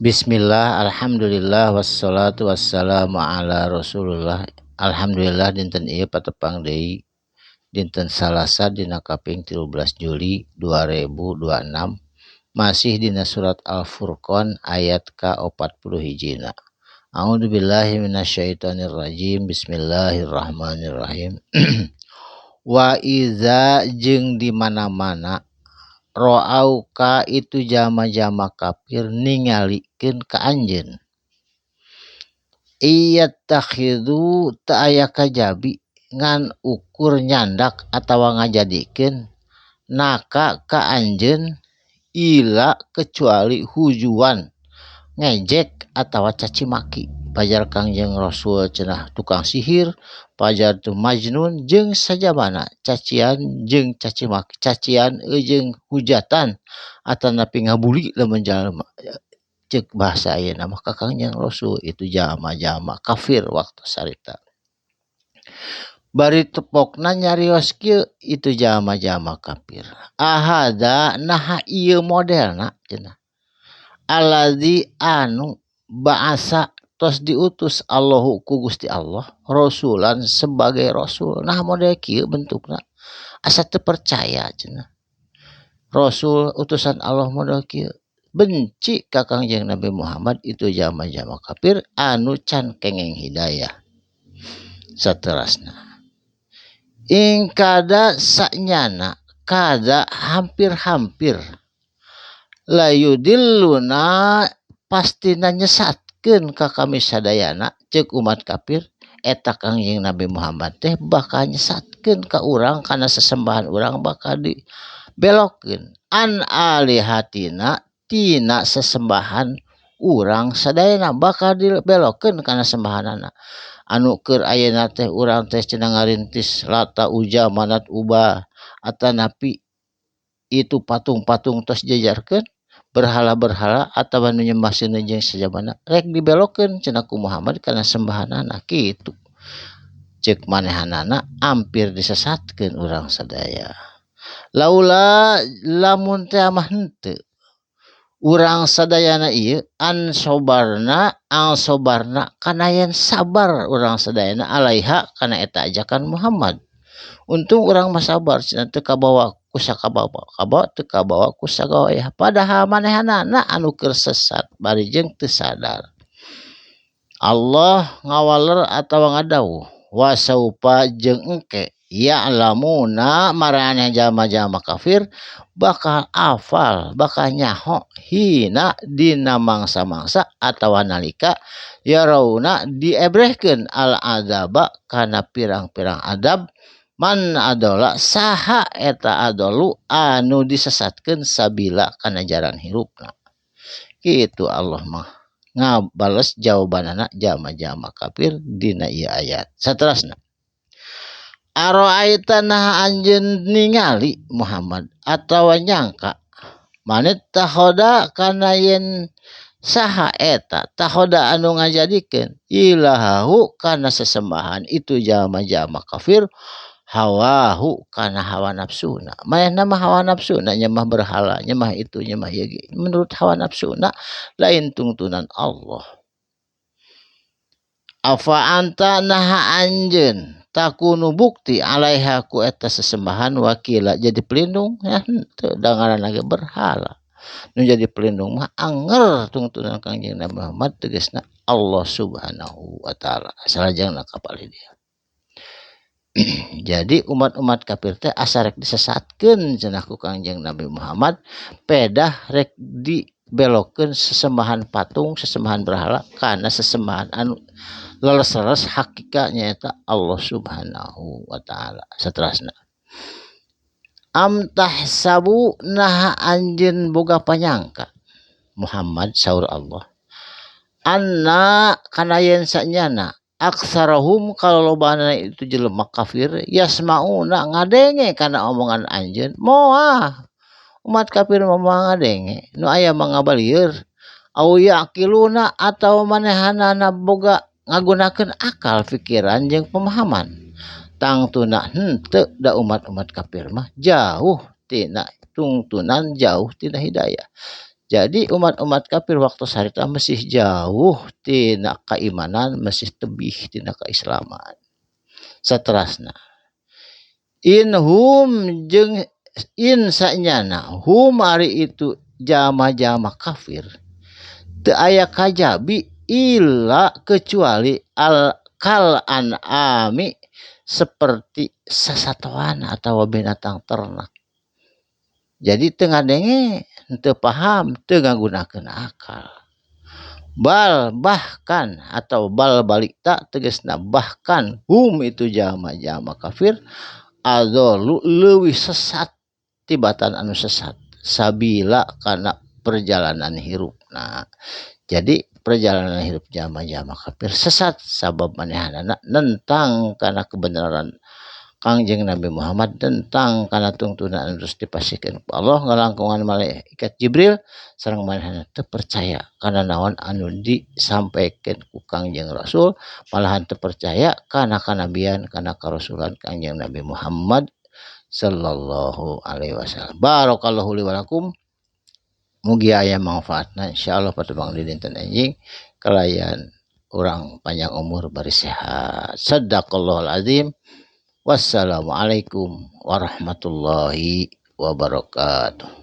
Bismillah, alhamdulillah, wassalatu wassalamu ala rasulullah. Alhamdulillah dinten ieu patepang deui dinten Salasa dina kaping 13 Juli 2026, masih dina surat Al-Furqan ayat ka-40 hijina. A'udzubillahi minasyaitonirrajim. Bismillahirrahmanirrahim. Wa iza jeung di mana-mana roauka itu jama-jama kafir ningalikeun ka anjeun, iyattakhidhu teu aya kajabi ngan ukur nyandak atawa ngajadikeun naka ka anjeun ila kecuali hujuan ngejek atawa caci maki. Pajar Kangjeng Rasul cenah tukang sihir, pajar tu majnun jeung sajabana cacian jeung caci maki, cacian jeung hujatan atanapi ngabuli lamun jalma ceuk bahasa ayeuna mah ka Kangjeng Rasul itu jalma-jalma kafir waktu sarita. Bari tepokna nyarios kieu itu jalma-jalma kafir. Ahada naha ieu modelna cenah. Allazi anu ba'asa tos diutus Allahu ku Gusti Allah rasulan sebagai rasul. Nah model kieu bentukna asa teu percaya cenah. Rasul utusan Allah model kieu. Benci ka Kangjeng Nabi Muhammad itu jalma-jalma kafir anu can kengeng hidayah. Saterasna ing kada sanyana kada hampir-hampir layudilluna pastina nyesatkeun ka kami sadayana ceuk umat kafir eta Kangjeng Nabi Muhammad teh bakal nyesatkeun ka urang kana sesembahan urang bakal dibelokkeun an alihatina tina sesembahan urang sadayana bakal dibelokkeun kana sembahanana anu keur ayeuna teh urang teh cenah ngarintis Lata, Uja, Manat, Uba atanapi itu patung-patung tos diajarkeun berhala-berhala atawa nu nyembah seuneu jeung sajabana rek dibelokkeun cenah ku Muhammad kana sembahanana kitu. Ceuk manehanana hampir disesatkeun urang sadaya. Laula lamun teh mah henteu urang sadayana ieu an sobarna ang sobarna kana yen sabar urang sadayana alaiha kana eta ajakan Muhammad. Untung urang mah sabar cenah teu kabawa ku sakabawa kabawa teu kabawa ku sagawayah padahal manehanana anu keur sesat bari jeung teu sadar. Allah ngawaler atawa ngadawuh wasaupa jeung engke ya'lamuna maraneh jalma-jalma kafir bakal afal bakal nyaho hina dina mangsa-mangsa atawa nalika yarauna diebrehkeun al azaba kana pirang-pirang adab man adola saha eta adolu anu disesatkeun sabila kana jalan hirupna. Kitu Allah mah ngabales jawabanana jalma-jalma kafir dina ieu ayat. Saterasna aroaita nah anjeun ningali Muhammad atawa nyangka manit tahoda kana yen saha eta tahoda anu ngajadikeun ilahahu kana sesembahan itu jalma-jalma kafir hawahu kana hawa nafsuna. Manehna mah hawa nafsuna nyembah berhala, nyembah itu, nyembah ieu ge menurut hawa nafsuna lain tungtunan Allah. Afa anta naha anjeun takunu bukti alaiha ku eta sesembahan wakila jadi pelindung ya henteu da ngaranna ge berhala. Nu jadi pelindung mah anger tungtunan Kangjeng Nabi Muhammad tegasna Allah Subhanahu wa taala salajengna kapalih dia. Jadi umat-umat kafir teh asa rek disesatkeun cenah ku Kangjeng Nabi Muhammad pedah rek dibelokkeun sesembahan patung, sesembahan berhala kana sesembahan anu leres-leres hakikatnya eta Allah Subhanahu wa taala. Saterasna am tahsabu naha anjeun boga panyangka Muhammad saur Allah anna kana yen sanyana aksarahum kalolobana itu jelema kafir yasmauna ngadenge kana omongan anjeun moal umat kafir mah moal ngadenge nu aya mah ngabalieur au yaqiluna atawa manehanana boga ngagunakeun akal pikiran jeung pemahaman tangtuna henteu da umat-umat kafir mah jauh tina tungtunan jauh tina hidayah. Jadi umat-umat kafir waktu harita masih jauh tina keimanan, masih tebih tina keislaman. Saterasna inhum jeung in sanyana hum ari itu jama-jama kafir teu aya kajabi illa kecuali al kal an'ami seperti sasatoan atau binatang ternak. Jadi teu ngadenge, teu paham, teu ngagunakeun akal. Bal bahkan atau bal balikta tegasna bahkan hum itu jama-jama kafir adzalu leuwih sesat tibatan anu sesat sabila kana perjalanan hirup. Nah, jadi perjalanan hirup jama-jama kafir sesat sabab manehanana nentang kana kebenaran Kangjeng Nabi Muhammad, tentang kana tungtunan anu terus dipasihkeun ku Allah ngalangkungan malaikat Jibril sareng manehna teu percaya kana naon anu disampaikeun ku Kangjeng Rasul, malahan teu percaya kana kanabian kana karasulan Kangjeng Nabi Muhammad sallallahu alaihi wasallam. Barakallahu li wa lakum, mugi aya manfaatna insyaallah patepang di dinten anjing kalayan urang panjang umur bari sehat. Sadaqallahul azim. Wassalamualaikum warahmatullahi wabarakatuh.